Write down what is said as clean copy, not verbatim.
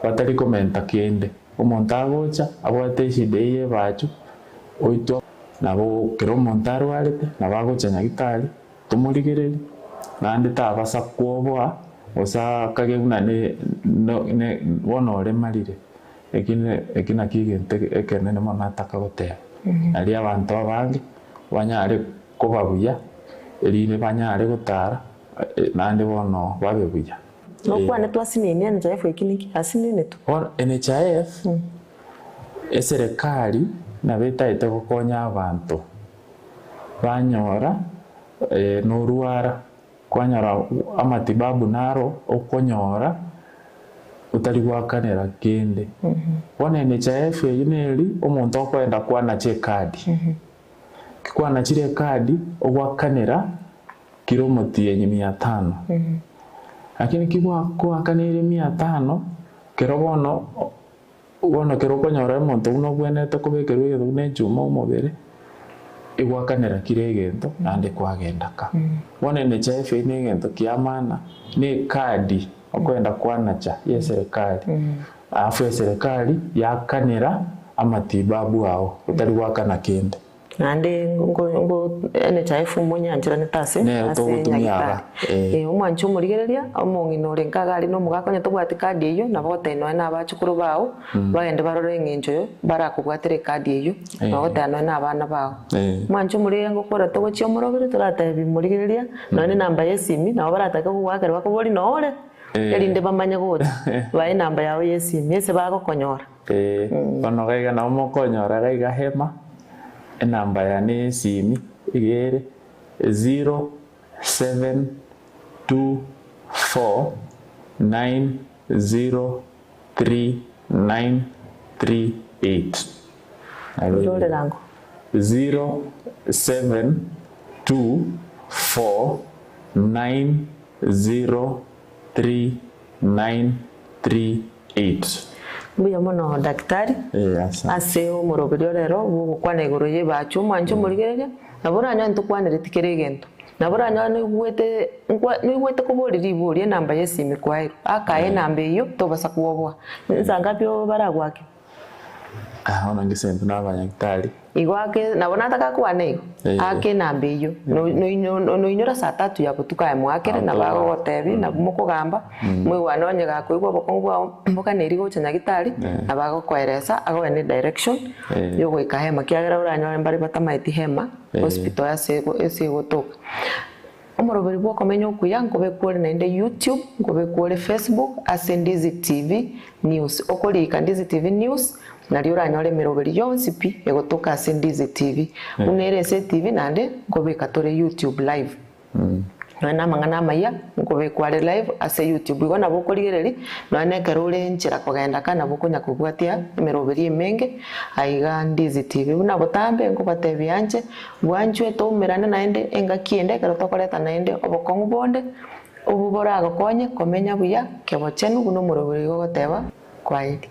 Batari komenta kende. Omonto agocha abwate eshida eye y'ebachu, oitwa. Nabo kera omonto arwarete, nabo agocha nyagitari, tomorigererie, naende tabasa kwoboa, gose akage buna ne ne bono oremarire. Eki ne eki nakio egento ekenene mono nataka goteba. Nario abanto abange banyare koba buya, erinde banyare gotara, naende bono babe buya. Nokwanetwe asinini NHIF eki niki? Asininetwe. Bono NHIF, eserekari nabo etaete gokonya abanto, banyora norwara, kwanyora amatibabu naro okonyora otari goakanera kende. Bono NHIF eyio neri omonto okoenda kwanacha ekadi, ki kwanachire ekadi ogoakanera kira omotienyi mia tano. Lakini ki gwakoakaneire mia tano, kero bono bono kero okonyora omonto buna obwenerete kobekerwa egento buna echuma omobere, egoakanera kira egento naende kwagenda ka. Bono NHIF eyio na egento kia maana, na ekadi okoenda kwanacha ya eserekari, alafu eserekari yaakanera amatibabu ao otari goakana kende. Naende ngo NHIF monyancheranete ase Nero ase togotumia nyagitari. aba, eh. Eh, omwanchi omorigereria, omong'ina ore nkaga aria na omogaka onye tobwati kadi eyio, nabo ogotebia nonya na abachukuru bao, bagende barore eng'encho yo barakobwatera ekadi eyio, Eh. na ogotebia nonya na abana bao. Eh. Omwanchi omorigereria ngokora togochia omorobere toratebia morigereria, nonya na enamba ya esimi, nabo baratake kogoakera bakoborie noo ore, Eh. erinde bamanye gocha, bae enamba yao ya esimi ase bagokonyora. Ee, bono iga iga nabo mokonyora iga iga hema, enamba yane y'esimi iga ere 0724903938. Nabo ere Rorera ango. 0724903938. Mbuya mono Daktari ase omoroberio rero bw'ogokwana igoro y'ebachu omwanche omorigereria, nabo oranyore ntokwanereti kera egento. Nabo oranyore noigwete nkwa noigwete koboria riborio enamba y'esimi kwaerwa, akae enamba eyio tobasa kwoboa. Nsa ngapi baragoake? Ah, bono ngese intwe na abanyagitari. Igo ake nabo nataka akwane igo, Eh. ake enamba eyio, no- no- no- noinyora saa tatu ya botuko aye moakere nabo agogotebi nabo mokogamba, moigwane onye gakoigwa obokong'u bwao mboganeiri gocha nyagitari, Eh. nabo agokoeresa agoe ne direction Eh. yogoika hema kiagera oranyore mbare batamaeti hema, Eh. hospital ase ego ase egotoka. Omoroberi bw'okomenya okuya nkobekwa ore naende YouTube, nkobekwa ore Facebook ase Ndizi TV News. Okorika Ndizi TV News nario oranyore emeroberi yonsi pi egotoka ase Ndizi TV. Buna ere ase etibi naende nkobeka tore YouTube live. Nonya na amang'ana amayia nkobekwa are live ase YouTube. Igo nabo okorigereria nonya na ekero ore enchera kogenda ka nabo okonya kobwatia emeroberi emenge aiga Ndizi TV. Buna botambe nkobatebia inche Bwanchwe toumerane naende engaki ende ekero tokoreta naende obokong'u bonde, obwo boragokonye komenya buya kebochenu buna omoroberi igo ogoteba, Kwaheri.